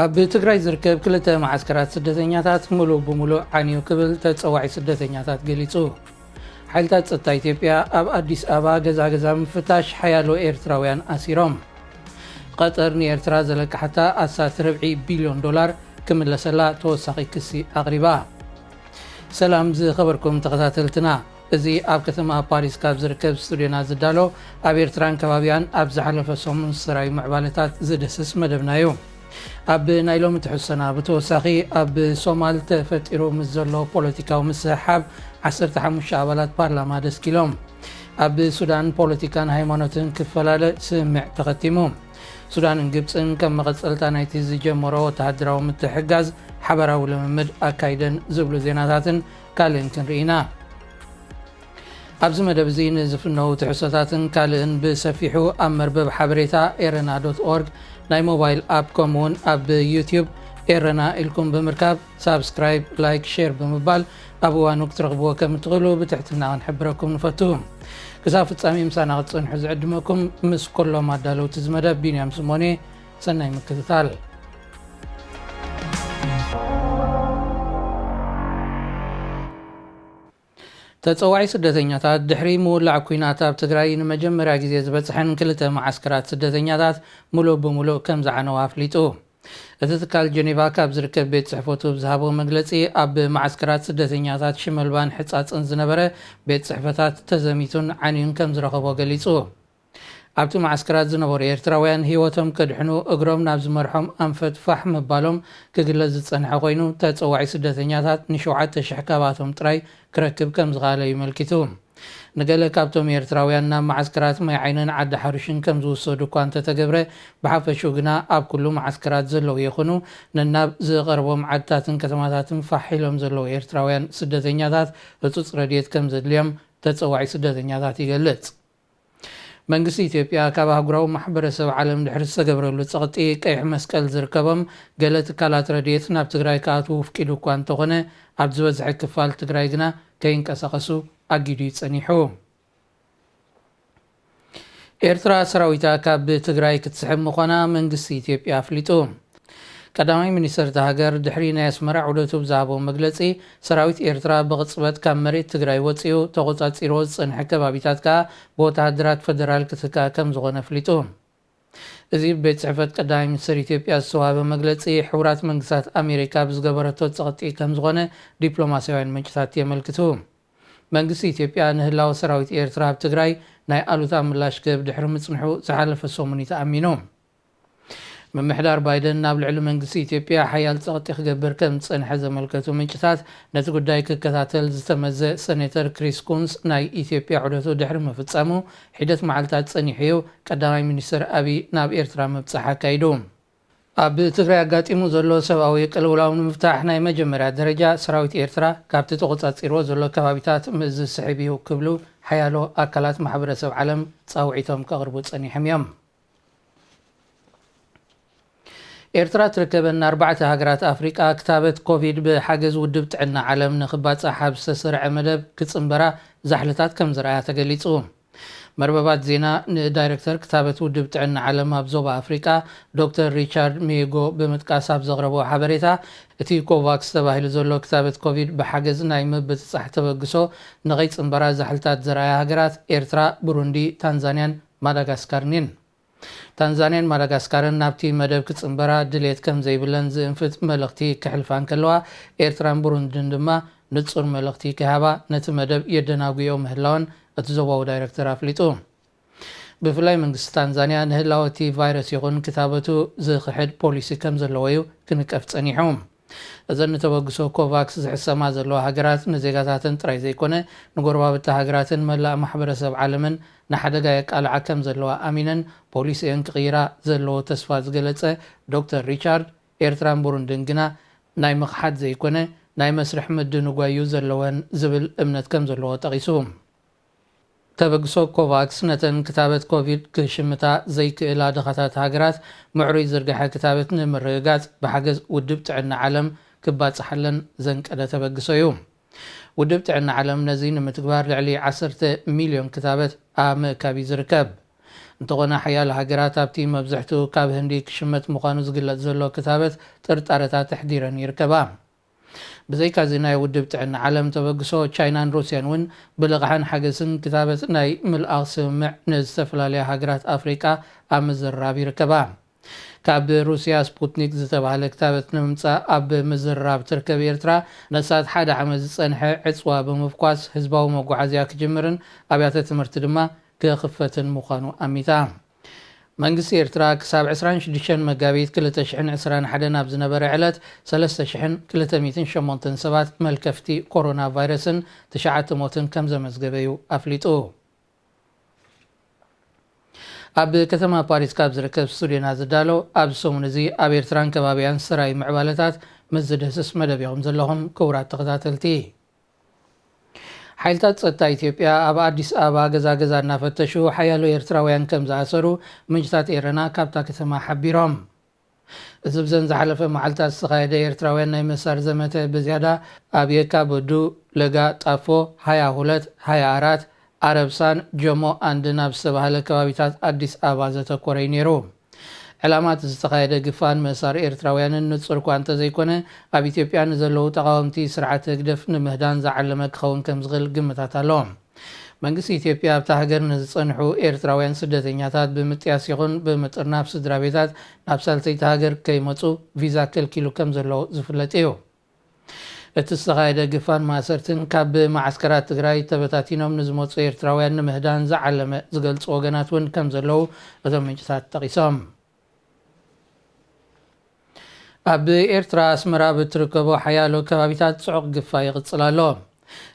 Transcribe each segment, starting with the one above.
ኣብ ትግራይ ዝርከብ ክልተ መዓስከራት ስደተኛታት ሙሉእ ብሙሉእ ዓንዩ ክብል ተፀዋዒ ስደተኛታት ገሊፁ። ሓይልታት ጸጥታ ኢትዮጵያ ኣብ ኣዲስ ኣበባ ገዛ ገዛ ምፍታሽ ሓያሎ ኤርትራውያን ኣሲሮም። ቐጠር ንኤርትራ ዘለቅሓታ ኣስታት ርብዒ ቢልዮን ዶላር ክምለሰላ ተወሳኺ ክሲ ኣቕሪባ። ሰላም ዝኸበርኩም ተኸታተልትና፣ እዚ ኣብ ከተማ ፓሪስ ካብ ዝርከብ ስቱድዮና ዝዳሎ ኣብ ኤርትራን ከባቢያን ኣብ ዝሓለፈ ሰሙን ሰራዊ ምዕባለታት ዝድህስስ መደብና እዩ። ኣብ ናይ ሎሚ ትሕዝቶና ብተወሳኺ ኣብ ሶማል ተፈጢሩ ምስ ዘሎ ፖለቲካዊ ምስሕሓብ ዓሰርተ ሓሙሽተ ኣባላት ፓርላማ ደስኪሎም። ኣብ ሱዳን ፖለቲካን ሃይማኖትን ክፈላለ ስምምዕ ተኸቲሙ። ሱዳንን ግብፅን ከም መቐፀልታ ናይቲ ዝጀመሮ ወተሃደራዊ ምትሕጋዝ ሓበራዊ ልምምድ ኣካይደን ዝብሉ ዜናታትን ካልእን ክንርኢ ኢና። ኣብዚ መደብ እዚ ንዝፍነው ትሕዝቶታትን ካልእን ብሰፊሑ ኣብ መርበብ ሓበሬታ ኤረና ዶት ኦርግ ናይ ሞባይል ኣፕ ከምኡውን ኣብ ዩቲዩብ ኤረና ኢልኩም ብምርካብ ሳብስክራይብ፣ ላይክ፣ ሼር ብምባል ኣብ እዋኑ ክትረኽብዎ ከም እትኽእሉ ብትሕትና ክንሕብረኩም ንፈቱ። ክሳብ ፍጻሜ ምሳና ክትጸንሑ ዝዕድመኩም ምስ ኩሎም ኣዳለውቲ እዚ መደብ ቢንያም ስሞኔ። ሰናይ ምክትታል። ተጸዋዒ ስደተኛታት ድሕሪ ምውላዕ ኲናት ኣብ ትግራይ ንመጀመርያ ግዜ ዝበጽሐን ክልተ መዓስከራት ስደተኛታት ሙሉእ ብሙሉእ ከም ዝዓነዋ ኣፍሊጡ። እቲ ትካል ጀኔቫ ካብ ዝርከብ ቤት ጽሕፈቱ ብዝሃቦ መግለጺ፣ ኣብ መዓስከራት ስደተኛታት ሽመልባን ሕጻጽን ዝነበረ ቤት ጽሕፈታት ተዘሚቱን ዓንዩን ከም ዝረኸቦ ገሊጹ። ኣብቲ መዓስከራት ዝነበሩ ኤርትራውያን ህይወቶም ከድሕኑ እግሮም ናብ ዝመርሖም ኣንፈት ፋሕ ምባሎም ክግለጽ ዝጸንሐ ኮይኑ፣ ተጸዋዒ ስደተኛታት ንሸውዓተ ሽሕ ካባቶም ጥራይ ክረክብ ከም ዝኸኣለ እዩ መልኪቱ። ንገለ ካብቶም ኤርትራውያን ናብ መዓስከራት ማይ ዓይንን ዓዲ ሓሩሽን ከም ዝውሰዱ እኳ እንተተገብረ፣ ብሓፈሽኡ ግና ኣብ ኩሉ መዓስከራት ዘለዉ ይኹኑ ነናብ ዝቐርቦም ዓድታትን ከተማታትን ፋሕ ኢሎም ዘለዉ ኤርትራውያን ስደተኛታት ህጹጽ ረድኤት ከም ዘድልዮም ተጸዋዒ ስደተኛታት ይገልጽ። መንግስቲ ኢትዮጵያ ካብ ኣህጉራዊ ማሕበረሰብ ዓለም ድሕሪ ዝተገብረሉ ጸቕጢ ቀይሕ መስቀል ዝርከቦም ገለ ትካላት ረድኤት ናብ ትግራይ ክኣትዉ ፍቂዱ እኳ እንተኾነ፣ ኣብ ዝበዝሐ ክፋል ትግራይ ግና ከይንቀሳቐሱ ኣጊዱ እዩ ጸኒሑ። ኤርትራ ሰራዊታ ካብ ትግራይ ክትስሕብ ምዃና መንግስቲ ኢትዮጵያ ኣፍሊጡ። ቀዳማይ ሚኒስተር እታ ሃገር ድሕሪ ናይ ኣስመራ ዑደቱ ብዝሃቦ መግለጺ፣ ሰራዊት ኤርትራ ብቕጽበት ካብ መሬት ትግራይ ወጺኡ፣ ተቖጻጺርዎ ዝጸንሐ ከባቢታት ከኣ ብወተሃደራት ፈደራል ክትካእ ከም ዝኾነ ኣፍሊጡ። እዚ ብቤት ጽሕፈት ቀዳማይ ሚኒስተር ኢትዮጵያ ዝተዋህበ መግለጺ፣ ሕቡራት መንግስታት ኣሜሪካ ብዝገበረቶ ጸቕጢ ከም ዝኾነ ዲፕሎማስያውያን ምንጭታት የመልክቱ። መንግስቲ ኢትዮጵያ ንህላወ ሰራዊት ኤርትራ ኣብ ትግራይ ናይ ኣሉታ ምላሽ ክህብ ድሕሪ ምጽንሑ ዝሓለፈ ሰሙን እዩ ተኣሚኑ። ምምሕዳር ባይደን ናብ ልዕሊ መንግስቲ ኢትዮጵያ ሓያል ጸቕጢ ክገብር ከም ዝጸንሐ ዘመልከቱ ምንጭታት፣ ነቲ ጉዳይ ክከታተል ዝተመዘ ሰኔተር ክሪስ ኩንስ ናይ ኢትዮጵያ ዑደቱ ድሕሪ ምፍጻሙ ሒደት መዓልታት ጸኒሑ እዩ ቀዳማይ ሚኒስትር ኣብይ ናብ ኤርትራ ምብጻሕ ኣካይዱ። ኣብ ትግራይ ኣጋጢሙ ዘሎ ሰብኣዊ ቅልውላው ንምፍታሕ ናይ መጀመርያ ደረጃ ሰራዊት ኤርትራ ካብቲ ተቖጻጺርዎ ዘሎ ከባቢታት ምስ ዝስሕብ እዩ ክብሉ ሓያሎ ኣካላት ማሕበረሰብ ዓለም ጻውዒቶም ከቕርቡ ጸኒሖም እዮም። ኤርትራ ትርከበን ኣርባዕተ ሃገራት ኣፍሪቃ ክታበት ኮቪድ ብሓገዝ ውድብ ጥዕና ዓለም ንኽባጻሕ ኣብ ዝተሰርዐ መደብ ክጽንበራ ዛሕልታት ከም ዝረኣያ ተገሊጹ። መርበባት ዜና ንዳይረክተር ክታበት ውድብ ጥዕና ዓለም ኣብ ዞባ ኣፍሪቃ ዶክተር ሪቻርድ ሚየጎ ብምጥቃስ ኣብ ዘቕረቦ ሓበሬታ፣ እቲ ኮቫክስ ተባሂሉ ዘሎ ክታበት ኮቪድ ብሓገዝ ናይ ምብጽጻሕ ተበግሶ ንኸይጽንበራ ዛሕልታት ዘርኣያ ሃገራት ኤርትራ፣ ብሩንዲ፣ ታንዛንያን ማዳጋስካርን እየን። ታንዛንያን ማዳጋስካርን ናብቲ መደብ ክጽንበራ ድሌት ከም ዘይብለን ዝእንፍት መልእኽቲ ክሕልፋ እንከለዋ፣ ኤርትራን ብሩንድን ድማ ንጹር መልእኽቲ ክሃባ ነቲ መደብ የደናጉዮ ምህላወን እቲ ዞባዊ ዳይረክተር ኣፍሊጡ። ብፍላይ መንግስቲ ታንዛንያ ንህላወ እቲ ቫይረስ ይኹን ክታበቱ ዝኽሕድ ፖሊሲ ከም ዘለዎ እዩ ክንቀፍ ጸኒሑ። እዘን ንተበግሶ ኮቫክስ ዝሕሰማ ዘለዋ ሃገራት ንዜጋታተን ጥራይ ዘይኮነ፣ ንጎረባብቲ ሃገራትን መላእ ማሕበረሰብ ዓለምን ንሓደጋ የቃልዓ ከም ዘለዋ ኣሚነን ፖሊሲአን ክቕይራ ዘለዎ ተስፋ ዝገለጸ ዶክተር ሪቻርድ፣ ኤርትራን ቡሩንድን ግና ናይ ምኽሓድ ዘይኮነ ናይ መስርሕ ምድንጓይ እዩ ዘለወን ዝብል እምነት ከም ዘለዎ ጠቒሱ። ተበግሶ ኮቫክስ ነተን ክታበት ኮቪድ ክሽምታ ዘይክእላ ድኻታት ሃገራት ምዕሩይ ዝርግሐ ክታበት ንምርግጋጽ ብሓገዝ ውድብ ጥዕና ዓለም ክባጽሓለን ዘንቀደ ተበግሶ እዩ። ውድብ ጥዕና ዓለም ነዚ ንምትግባር ልዕሊ ዓሰርተ ሚልዮን ክታበት ኣብ ምእካብ እዩ ዝርከብ። እንተኾነ ሓያሎ ሃገራት ኣብቲ መብዝሕትኡ ካብ ህንዲ ክሽመት ምዃኑ ዝግለጽ ዘሎ ክታበት ጥርጣረታት ኣሕዲረን ይርከባ። ብዘይካዚ ናይ ውድብ ጥዕና ዓለም ተበግሶ ቻይናን ሩስያን እውን ብልቕሓን ሓገዝን ክታበት ናይ ምልኣኽ ስምምዕ ንዝተፈላለያ ሃገራት ኣፍሪቃ ኣብ ምዝርራብ ይርከባ። ካብ ሩስያ ስፑትኒክ ዝተባህለ ክታበት ንምምጻእ ኣብ ምዝርራብ ትርከብ ኤርትራ ነሳት ሓደ ዓመት ዝጸንሐ ዕጽዋ ብምፍኳስ ህዝባዊ መጓዓዝያ ክጅምርን ኣብያተ ትምህርቲ ድማ ክኽፈትን ምዃኑ ኣሚታ። መንግስቲ ኤርትራ ክሳብ ዕስራን ሽዱሽተን መጋቢት ክልተ ሽሕን ዕስራን ሓደን ኣብ ዝነበረ ዕለት ሰለስተ ሽሕን ክልተ ሚእትን ሸሞንተን ሰባት መልከፍቲ ኮሮና ቫይረስን ትሽዓተ ሞትን ከም ዘመዝገበ እዩ ኣፍሊጡ። ኣብ ከተማ ፓሪስ ካብ ዝርከብ ስቱድዮና ዝዳሎ ኣብዚ ሰሙን እዚ ኣብ ኤርትራን ከባቢያን ሰራይ ምዕባለታት ምስ ዝድህስስ መደብ ኢኹም ዘለኹም ክቡራት ተኸታተልቲ። ሓይልታት ጸጥታ ኢትዮጵያ ኣብ ኣዲስ ኣበባ ገዛ ገዛ እናፈተሹ ሓያሎ ኤርትራውያን ከም ዝኣሰሩ ምንጭታት ኤረና ካብታ ከተማ ሓቢሮም። እዚ ብዘን ዝሓለፈ መዓልታት ዝተኻየደ ኤርትራውያን ናይ መሳር ዘመተ ብዝያዳ ኣብ የካ በዱ፣ ለጋ ጣፎ፣ ሃያ ሁለት፣ ሃያ ኣራት፣ ኣረብሳን ጀሞ ኣንድን ኣብ ዝተባህለ ከባቢታት ኣዲስ ኣበባ ዘተኮረ እዩ ነይሩ። ዕላማ እቲ ዝተኻየደ ግፋን ምእሳር ኤርትራውያንን ንጹር እኳ እንተዘይኮነ፣ ኣብ ኢትዮጵያ ንዘለዉ ተቓወምቲ ስርዓት ህግደፍ ንምህዳን ዝዓለመ ክኸውን ከም ዝኽእል ግምታት ኣሎ። መንግስቲ ኢትዮጵያ ኣብታ ሃገር ንዝጸንሑ ኤርትራውያን ስደተኛታት ብምጥያስ ይኹን ብምጥርናፍ ስድራ ቤታት ናብ ሳልሰይቲ ሃገር ከይመጹ ቪዛ ከልኪሉ ከም ዘሎ ዝፍለጥ እዩ። እቲ ዝተኻየደ ግፋን ማእሰርትን ካብ ማዓስከራት ትግራይ ተበታቲኖም ንዝመጹ ኤርትራውያን ንምህዳን ዝዓለመ ዝገልጹ ወገናት እውን ከም ዘለዉ እቶም ምንጭታት ጠቒሶም። ኣብ ኤርትራ ኣስመራ ኣብ እትርከቦ ሓያሎ ከባቢታት ጽዑቕ ግፋ ይቕጽል ኣሎ።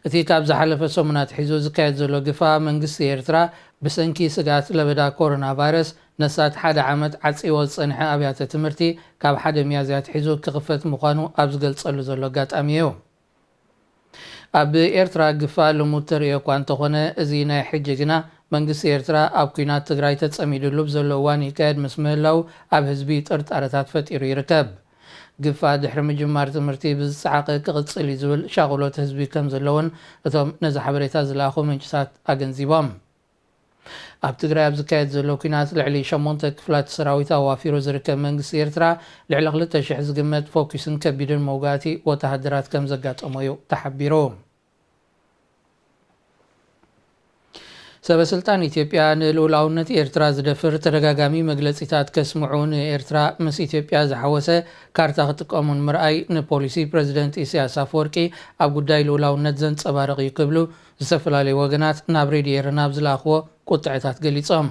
እቲ ካብ ዝሓለፈ ሰሙን ኣትሒዙ ዝካየድ ዘሎ ግፋ መንግስቲ ኤርትራ ብሰንኪ ስግኣት ለበዳ ኮሮና ቫይረስ ነሳት ሓደ ዓመት ዓጺዎ ዝጸንሐ ኣብያተ ትምህርቲ ካብ ሓደ ሚያዝያ ኣትሒዙ ክኽፈት ምዃኑ ኣብ ዝገልጸሉ ዘሎ ኣጋጣሚ እዩ። ኣብ ኤርትራ ግፋ ልሙድ ተርእዮ እኳ እንተኾነ፣ እዚ ናይ ሕጂ ግና መንግስቲ ኤርትራ ኣብ ኲናት ትግራይ ተጸሚድሉ ብዘሎ እዋን ይካየድ ምስ ምህላው ኣብ ህዝቢ ጥርጣረታት ፈጢሩ ይርከብ። ግፋ ድሕሪ ምጅማር ትምህርቲ ብዝጸዓቐ ክቕጽል እዩ ዝብል ሻቕሎት ህዝቢ ከም ዘለውን እቶም ነዚ ሓበሬታ ዝለኣኹ ምንጭታት ኣገንዚቦም። ኣብ ትግራይ ኣብ ዝካየድ ዘሎ ኲናት ልዕሊ ሸሞንተ ክፍላት ሰራዊት ኣዋፊሩ ዝርከብ መንግስቲ ኤርትራ ልዕሊ ክልተ ሽሕ ዝግመት ፎኪስን ከቢድን መውጋእቲ ወተሃደራት ከም ዘጋጠሞ እዩ ተሓቢሩ። ሰበ ስልጣን ኢትዮጵያ ንልኡላውነት ኤርትራ ዝደፍር ተደጋጋሚ መግለጺታት ከስምዑ ንኤርትራ ምስ ኢትዮጵያ ዝሓወሰ ካርታ ክጥቀሙን ምርኣይ ንፖሊሲ ፕረዚደንት ኢሳያስ ኣፈወርቂ ኣብ ጉዳይ ልኡላውነት ዘንጸባርቕ እዩ ክብሉ ዝተፈላለዩ ወገናት ናብ ሬድዮ ኤረና ኣብ ዝለኣኽዎ ቁጥዐታት ገሊጾም።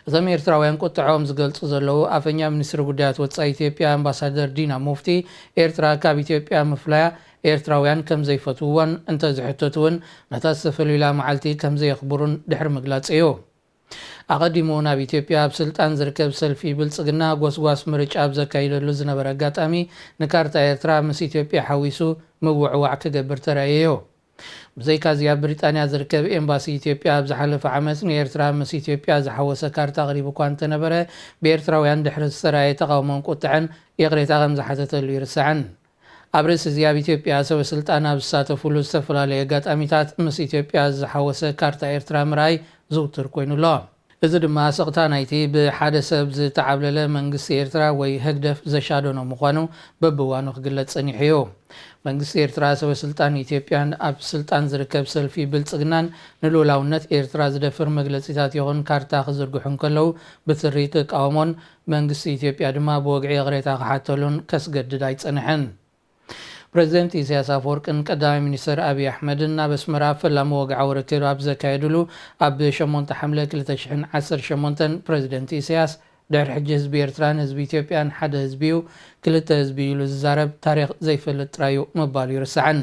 እቶም ኤርትራውያን ቁጥዐኦም ዝገልጹ ዘለዉ ኣፈኛ ሚኒስትሪ ጉዳያት ወጻኢ ኢትዮጵያ ኣምባሳደር ዲና ሙፍቲ፣ ኤርትራ ካብ ኢትዮጵያ ምፍላያ ኤርትራውያን ከም ዘይፈትውዎን እንተዝሕተቱ እውን ነታ ዝተፈልዩላ መዓልቲ ከም ዘየኽብሩን ድሕሪ ምግላጽ እዩ። ኣቐዲሙ እውን ኣብ ኢትዮጵያ ኣብ ስልጣን ዝርከብ ሰልፊ ብልጽግና ጎስጓስ ምርጫ ኣብ ዘካይደሉ ዝነበረ ኣጋጣሚ ንካርታ ኤርትራ ምስ ኢትዮጵያ ሓዊሱ ምውዕዋዕ ክገብር ተራእዩ እዩ። ብዘይካዚ ኣብ ብሪጣንያ ዝርከብ ኤምባሲ ኢትዮጵያ ኣብ ዝሓለፈ ዓመት ንኤርትራ ምስ ኢትዮጵያ ዝሓወሰ ካርታ ኣቕሪቡ እኳ እንተነበረ ብኤርትራውያን ድሕሪ ዝተራእየ ተቓውሞን ቁጥዐን ይቕሬታ ከም ዝሓተተሉ ይርሳዕን። ኣብ ርእሲ እዚ ኣብ ኢትዮጵያ ሰበ ስልጣን ኣብ ዝሳተፉሉ ዝተፈላለዩ ኣጋጣሚታት ምስ ኢትዮጵያ ዝሓወሰ ካርታ ኤርትራ ምርኣይ ዝውቱር ኮይኑ ኣሎ። እዚ ድማ ስቕታ ናይቲ ብሓደ ሰብ ዝተዓብለለ መንግስቲ ኤርትራ ወይ ህግደፍ ዘሻደኖ ምዃኑ በብእዋኑ ክግለጽ ጸኒሑ እዩ። መንግስቲ ኤርትራ ሰበ ስልጣን ኢትዮጵያን ኣብ ስልጣን ዝርከብ ሰልፊ ብልጽግናን ንልኡላውነት ኤርትራ ዝደፍር መግለጺታት ይኹን ካርታ ክዝርግሑ እንከለዉ ብትሪ ክቃወሞን መንግስቲ ኢትዮጵያ ድማ ብወግዒ ይቕሬታ ክሓተሉን ከስገድድ ኣይጸንሐን። ፕረዚደንት ኢሳያስ ኣፈወርቅን ቀዳማይ ሚኒስተር ኣብይ ኣሕመድን ናብ ኣስመራ ፈላሚ ወግዓዊ ርክብ ኣብ ዘካየድሉ ኣብ ሸሞንተ ሓምለ ክልተ ሽሕን ዓሰርተ ሸሞንተን ፕረዚደንት ኢሳያስ ድሕሪ ሕጂ ህዝቢ ኤርትራን ህዝቢ ኢትዮጵያን ሓደ ህዝቢ እዩ፣ ክልተ ህዝቢ እዩ ኢሉ ዝዛረብ ታሪኽ ዘይፈልጥ ጥራይ እዩ ምባሉ ይርስዓን።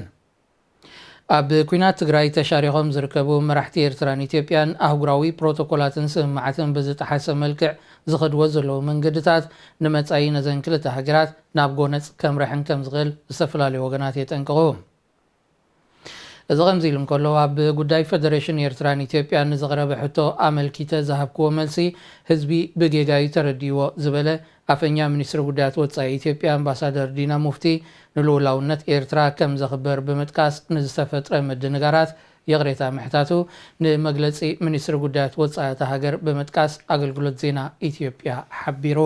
ኣብ ኲናት ትግራይ ተሻሪኾም ዝርከቡ መራሕቲ ኤርትራን ኢትዮጵያን ኣህጉራዊ ፕሮቶኮላትን ስምምዓትን ብዝጠሓሰ መልክዕ ዝኸድዎ ዘለዉ መንገድታት ንመጻኢ ነዘን ክልተ ሃገራት ናብ ጎነጽ ከምርሐን ከም ዝኽእል ዝተፈላለዩ ወገናት የጠንቅቑ። እዚ ከምዚ ኢሉ እንከሎ ኣብ ጉዳይ ፈደሬሽን ኤርትራን ኢትዮጵያን ንዝቐረበ ሕቶ ኣመልኪተ ዝሃብክዎ መልሲ ህዝቢ ብጌጋ እዩ ተረዲእዎ ዝበለ ኣፈኛ ሚኒስትሪ ጉዳያት ወጻኢ ኢትዮጵያ ኣምባሳደር ዲና ሙፍቲ ንልኡላውነት ኤርትራ ከም ዘኽብር ብምጥቃስ ንዝተፈጥረ ምድንጋራት ይቕሬታ ምሕታቱ ንመግለጺ ሚኒስትሪ ጉዳያት ወጻኢ እታ ሃገር ብምጥቃስ ኣገልግሎት ዜና ኢትዮጵያ ሓቢሩ።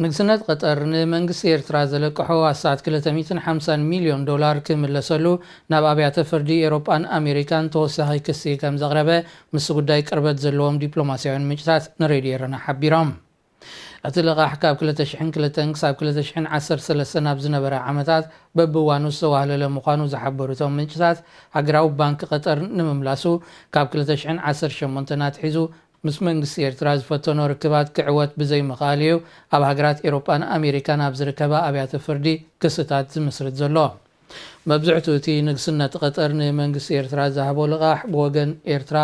ንግስነት ቀጠር ንመንግስቲ ኤርትራ ዘለቅሖ ኣስታት ክልተ ሚእትን ሓምሳን ሚልዮን ዶላር ክምለሰሉ ናብ ኣብያተ ፍርዲ ኤውሮጳን ኣሜሪካን ተወሳኺ ክሲ ከም ዘቕረበ ምስ ጉዳይ ቅርበት ዘለዎም ዲፕሎማስያውያን ምንጭታት ንሬድዮ ኤረና ሓቢሮም። እቲ ልቓሕ ካብ ክልተ ሽሕን ክልተን ክሳብ ክልተ ሽሕን ዓሰርተ ሰለስተን ኣብ ዝነበረ ዓመታት በብእዋኑ ዝተዋህለለ ምዃኑ ዝሓበሩ እቶም ምንጭታት፣ ሃገራዊ ባንክ ቀጠር ንምምላሱ ካብ ክልተ ሽሕን ዓሰርተ ሸሞንተን ኣትሒዙ ምስ መንግስቲ ኤርትራ ዝፈተኖ ርክባት ክዕወት ብዘይምኽኣሉ እዩ ኣብ ሃገራት ኤውሮጳን ኣሜሪካን ኣብ ዝርከባ ኣብያተ ፍርዲ ክስታት ዝምስርት ዘሎ። መብዝሕቱ እቲ ንግስነት ቀጠር ንመንግስቲ ኤርትራ ዝሃቦ ልቓሕ ብወገን ኤርትራ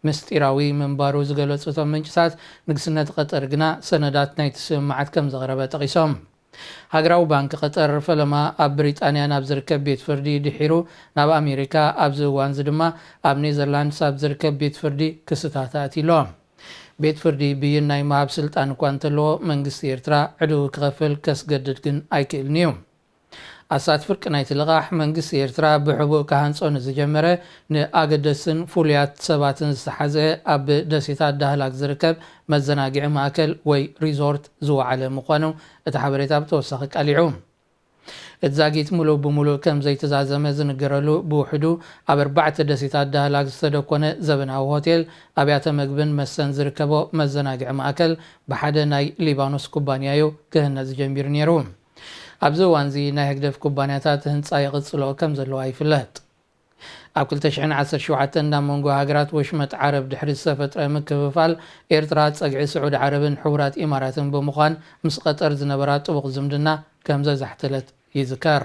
ምስጢራዊ ምንባሩ ዝገለጹ እቶም ምንጭታት፣ ንግስነት ቀጠር ግና ሰነዳት ናይቲ ስምምዓት ከም ዘቕረበ ጠቒሶም። ሃገራዊ ባንክ ቀጠር ፈለማ ኣብ ብሪጣንያ ናብ ዝርከብ ቤት ፍርዲ ድሒሩ ናብ ኣሜሪካ፣ ኣብዚ እዋንዚ ድማ ኣብ ኔዘርላንድስ ኣብ ዝርከብ ቤት ፍርዲ ክስታት ኣእትዩ ኣሎ። ቤት ፍርዲ ብይን ናይ ምሃብ ስልጣን እኳ እንተለዎ፣ መንግስቲ ኤርትራ ዕድኡ ክኸፍል ከስገድድ ግን ኣይክእልን እዩ። ኣስታት ፍርቂ ናይቲ ልቓሕ መንግስቲ ኤርትራ ብሕቡእ ክሃንጾ ንዝጀመረ ንኣገደስትን ፍሉያት ሰባትን ዝተሓዝአ ኣብ ደሴታት ዳህላክ ዝርከብ መዘናግዒ ማእከል ወይ ሪዞርት ዝወዓለ ምዃኑ እቲ ሓበሬታ ብተወሳኺ ኣቃሊዑ። እቲ ዛጊት ምሉእ ብምሉእ ከም ዘይተዛዘመ ዝንገረሉ ብውሕዱ ኣብ ኣርባዕተ ደሴታት ዳህላክ ዝተደኮነ ዘበናዊ ሆቴል፣ ኣብያተ መግብን መስተን ዝርከቦ መዘናግዒ ማእከል ብሓደ ናይ ሊባኖስ ኩባንያ እዩ ክህነጽ ጀሚሩ ነይሩ። ኣብዚ እዋንዚ ናይ ህግደፍ ኩባንያታት ህንጻ ይቕጽሎ ከም ዘለዋ ይፍለጥ። ኣብ ክልተ ሽሕን ዓሰርተ ሸውዓተን ናብ መንጎ ሃገራት ወሽመጥ ዓረብ ድሕሪ ዝተፈጥረ ምክፍፋል፣ ኤርትራ ጸግዒ ስዑዲ ዓረብን ሕቡራት ኢማራትን ብምዃን ምስ ቀጠር ዝነበራ ጥቡቕ ዝምድና ከም ዘዛሕተለት ይዝከር።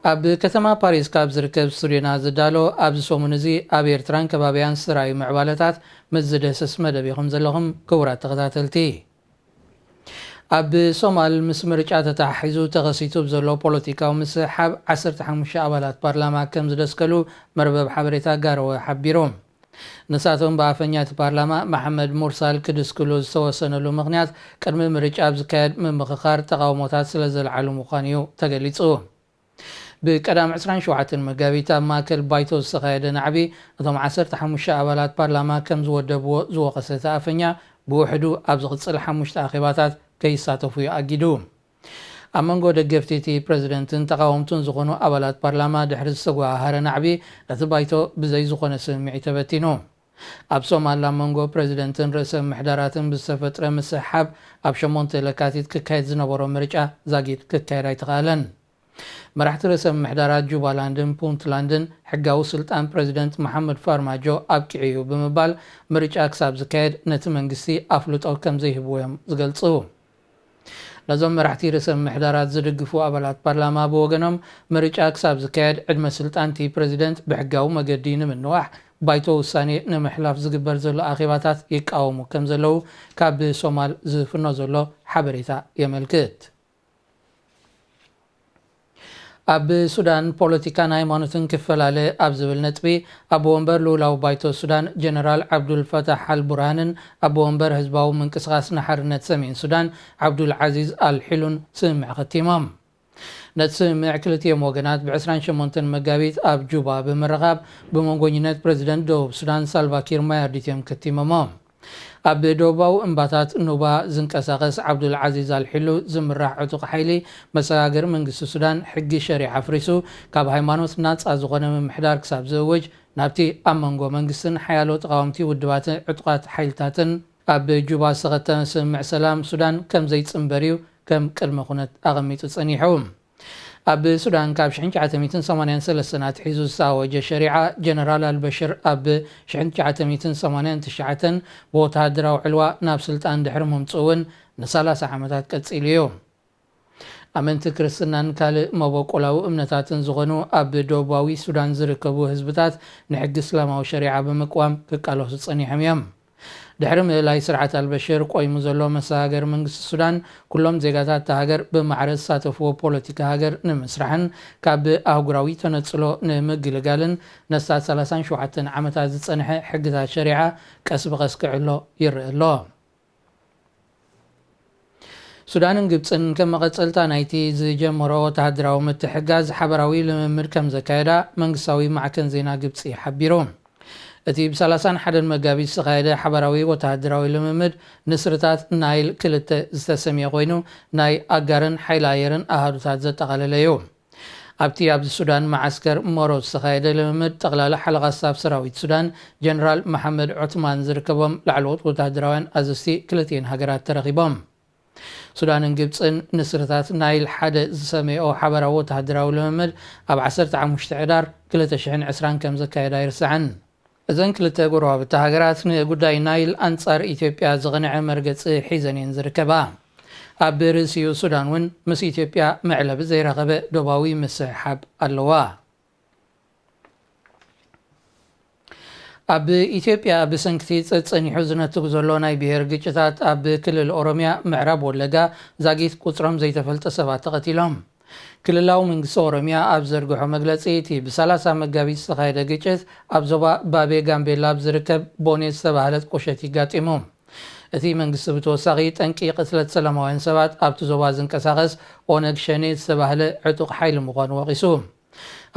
ኣብ ከተማ ፓሪስ ካብ ዝርከብ ስቱድዮና ዝዳሎ፣ ኣብዚ ሰሙን እዚ ኣብ ኤርትራን ከባቢያን ዝተራእዩ ምዕባለታት ምስ ዝድህስስ መደብ ኢኹም ዘለኹም ክቡራት ተኸታተልቲ። ኣብ ሶማል ምስ ምርጫ ተተሓሒዙ ተኸሲቱ ብዘሎ ፖለቲካዊ ምስሕሓብ ዓሰርተ ሓሙሽተ ኣባላት ፓርላማ ከም ዝደስከሉ መርበብ ሓበሬታ ጋሮወ ሓቢሩ። ንሳቶም ብኣፈኛ እቲ ፓርላማ መሓመድ ሙርሳል ክድስክሉ ዝተወሰነሉ ምኽንያት ቅድሚ ምርጫ ኣብ ዝካየድ ምምኽኻር ተቓውሞታት ስለ ዘልዓሉ ምዃኑ እዩ ተገሊጹ። ብቀዳም ዕስራን ሸውዓተን መጋቢት ኣብ ማእከል ባይቶ ዝተኻየደ ናዕቢ እቶም ዓሰርተ ሓሙሽተ ኣባላት ፓርላማ ከም ዝወደብዎ ዝወቐሰ እቲ ኣፈኛ ብውሕዱ ኣብ ዝቕጽል ሓሙሽተ ኣኼባታት ከይሳተፉ እዩ ኣጊዱ። ኣብ መንጎ ደገፍቲ እቲ ፕረዚደንትን ተቓወምቱን ዝኾኑ ኣባላት ፓርላማ ድሕሪ ዝተጓሃሃረ ናዕቢ፣ እቲ ባይቶ ብዘይ ዝኾነ ስምምዕ እዩ ተበቲኑ። ኣብ ሶማል ኣብ መንጎ ፕረዚደንትን ርእሰ ምሕዳራትን ብዝተፈጥረ ምስሕሓብ፣ ኣብ ሸሞንተ ለካቲት ክካየድ ዝነበሮ ምርጫ ዛጊድ ክካየድ ኣይተኻእለን። መራሕቲ ርእሰ ምሕዳራት ጁባላንድን ፑንትላንድን ሕጋዊ ስልጣን ፕረዚደንት መሓመድ ፋርማጆ ኣብቂዑ እዩ ብምባል፣ ምርጫ ክሳብ ዝካየድ ነቲ መንግስቲ ኣፍልጦ ከም ዘይህብዎ እዮም ዝገልጹ። ነዞም መራሕቲ ርእሰ ምሕዳራት ዝድግፉ ኣባላት ፓርላማ ብወገኖም፣ ምርጫ ክሳብ ዝካየድ ዕድመ ስልጣንቲ ፕረዚደንት ብሕጋዊ መገዲ ንምንዋሕ ባይቶ ውሳኔ ንምሕላፍ ዝግበር ዘሎ ኣኼባታት ይቃወሙ ከም ዘለዉ ካብ ሶማል ዝፍኖ ዘሎ ሓበሬታ የመልክት። ኣብ ሱዳን ፖለቲካን ሃይማኖትን ክፈላለ ኣብ ዝብል ነጥቢ፣ ኣቦ ወንበር ልኡላዊ ባይቶ ሱዳን ጀነራል ዓብዱል ፈታሕ ኣል ቡርሃንን ኣቦ ወንበር ህዝባዊ ምንቅስቓስ ንሓርነት ሰሜን ሱዳን ዓብዱል ዓዚዝ ኣል ሒሉን ስምምዕ ከቲሞም። ነቲ ስምምዕ ክልቲኦም ወገናት ብ ዕስራን ሸሞንተን መጋቢት ኣብ ጁባ ብምርኻብ ብመንጎኝነት ፕረዚደንት ደቡብ ሱዳን ሳልቫኪር ማያርዲት እዮም ከቲሞሞ። ኣብ ደቡባዊ እምባታት ኑባ ዝንቀሳቐስ ዓብዱል ዓዚዝ ኣልሒሉ ዝምራሕ ዕጡቕ ሓይሊ መሰጋገሪ መንግስቲ ሱዳን፣ ሕጊ ሸሪዓ ኣፍሪሱ ካብ ሃይማኖት ናጻ ዝኾነ ምምሕዳር ክሳብ ዝእውጅ፣ ናብቲ ኣብ መንጎ መንግስትን ሓያሎ ተቓወምቲ ውድባትን ዕጡቓት ሓይልታትን ኣብ ጁባ ዝተኸተመ ስምምዕ ሰላም ሱዳን ከም ዘይጽንበር እዩ ከም ቅድመ ኩነት ኣቐሚጡ ጸኒሑ። ኣብ ሱዳን ካብ ሽሕን ትሽዓተ ሚእትን ሰማንያን ሰለስተን ኣትሒዙ ዝተኣወጀ ሸሪዓ፣ ጀነራል ኣልበሽር ኣብ ሽሕን ትሽዓተ ሚእትን ሰማንያን ትሽዓተን ብወተሃደራዊ ዕልዋ ናብ ስልጣን ድሕሪ ምምጽኡ እውን ንሰላሳ ዓመታት ቀጺሉ እዩ። ኣመንቲ ክርስትናን ካልእ መበቆላዊ እምነታትን ዝኾኑ ኣብ ደቡባዊ ሱዳን ዝርከቡ ህዝብታት ንሕጊ እስላማዊ ሸሪዓ ብምቅዋም ክቃለሱ ጸኒሖም እዮም። ድሕሪ ምእላይ ስርዓት ኣልበሽር ቆይሙ ዘሎ መሰጋገሪ መንግስቲ ሱዳን፣ ኩሎም ዜጋታት እታ ሃገር ብማዕረ ዝሳተፍዎ ፖለቲካ ሃገር ንምስራሕን ካብ ኣህጉራዊ ተነጽሎ ንምግልጋልን ነታ ሰላሳን ሸውዓተን ዓመታት ዝጸንሐ ሕግታት ሸሪዓ ቀስ ብቐስ ክዕሎ ይረአ ኣሎ። ሱዳንን ግብጽን ከም መቐጸልታ ናይቲ ዝጀመሮ ወተሃደራዊ ምትሕጋዝ ሓበራዊ ልምምድ ከም ዘካየዳ መንግስታዊ ማዕከን ዜና ግብጺ ሓቢሩ። እቲ ብ ሰላሳን ሓደን መጋቢት ዝተኻየደ ሓበራዊ ወተሃደራዊ ልምምድ ንስርታት ናይል ክልተ ዝተሰምየ ኮይኑ፣ ናይ ኣጋርን ሓይሊ ኣየርን ኣሃዱታት ዘጠቓለለ እዩ። ኣብቲ ኣብዚ ሱዳን መዓስከር ሞሮ ዝተኻየደ ልምምድ፣ ጠቕላሊ ሓለቓ ስታፍ ሰራዊት ሱዳን ጀነራል መሓመድ ዑትማን ዝርከቦም ላዕለዎት ወተሃደራውያን ኣዘዝቲ ክልቲኤን ሃገራት ተረኺቦም። ሱዳንን ግብጽን ንስርታት ናይል ሓደ ዝሰመየኦ ሓበራዊ ወተሃደራዊ ልምምድ ኣብ ዓሰርተ ሓሙሽተ ሕዳር ክልተ ሽሕን ዕስራን ከም ዘካየዳ ኣይርሳዕን። እዘን ክልተ ጎረባብቲ ሃገራት ንጉዳይ ናይል ኣንጻር ኢትዮጵያ ዝቕንዐ መርገጺ ሒዘን እየን ዝርከባ። ኣብ ርእሲኡ ሱዳን እውን ምስ ኢትዮጵያ መዕለቢ ዘይረኸበ ዶባዊ ምስሕሓብ ኣለዋ። ኣብ ኢትዮጵያ ብሰንክቲ ጸጸኒሑ ዝነትጉ ዘሎ ናይ ብሄር ግጭታት ኣብ ክልል ኦሮሚያ ምዕራብ ወለጋ ዛጊት ቁጽሮም ዘይተፈልጠ ሰባት ተቐቲሎም። ክልላዊ መንግስቲ ኦሮሚያ ኣብ ዘርግሖ መግለጺ፣ እቲ ብ30 መጋቢት ዝተኻየደ ግጭት ኣብ ዞባ ባቤ ጋምቤላ ኣብ ዝርከብ ቦኔ ዝተባህለት ቁሸት ይጋጢሙ። እቲ መንግስቲ ብተወሳኺ ጠንቂ ቅትለት ሰላማውያን ሰባት ኣብቲ ዞባ ዝንቀሳቐስ ኦነግ ሸኔ ዝተባህለ ዕጡቕ ሓይሊ ምዃኑ ወቒሱ።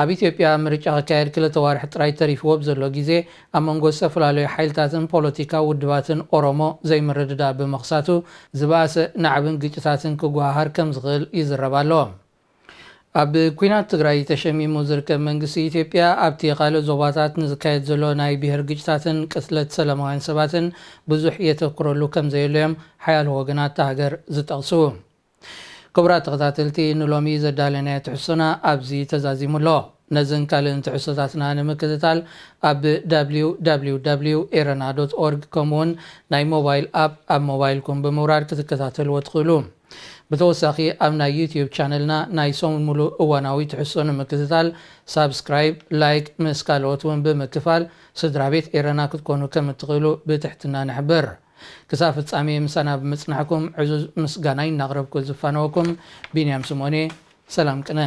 ኣብ ኢትዮጵያ ምርጫ ክካየድ ክልተ ዋርሕ ጥራይ ተሪፍዎ ኣብ ዘሎ ግዜ፣ ኣብ መንጎ ዝተፈላለዩ ሓይልታትን ፖለቲካዊ ውድባትን ኦሮሞ ዘይምርድዳእ ብምኽሳቱ፣ ዝበኣሰ ናዕብን ግጭታትን ክጓሃሃር ከም ዝኽእል ይዝረብ ኣሎ። ኣብ ኲናት ትግራይ ተሸሚሙ ዝርከብ መንግስቲ ኢትዮጵያ፣ ኣብቲ ካልእ ዞባታት ንዝካየድ ዘሎ ናይ ብሄር ግጭታትን ቅትለት ሰላማውያን ሰባትን ብዙሕ የተኩረሉ ከም ዘየሎ እዮም ሓያሎ ወገናት እታ ሃገር ዝጠቕሱ። ክቡራት ተኸታተልቲ፣ ንሎሚ ዘዳለናዮ ትሕዝቶና ኣብዚ ተዛዚሙ ኣሎ። ነዝን ካልእን ትሕዝቶታትና ንምክትታል ኣብ www ኤረና ዶት ኦርግ፣ ከምኡውን ናይ ሞባይል ኣፕ ኣብ ሞባይልኩም ብምውራድ ክትከታተልዎ ትኽእሉ። ብተወሳኺ ኣብ ናይ ዩትዩብ ቻነልና ናይ ሰሙን ሙሉእ እዋናዊ ትሕዝቶ ንምክትታል ሳብስክራይብ፣ ላይክ፣ ምስ ካልኦት እውን ብምክፋል ስድራ ቤት ኤረና ክትኮኑ ከም እትኽእሉ ብትሕትና ንሕብር። ክሳብ ፍጻሜ ምሳና ብምጽናሕኩም ዕዙዝ ምስጋናይ እናቕረብኩ ዝፋነወኩም ቢንያም ስምኦን እየ። ሰላም ቅነ።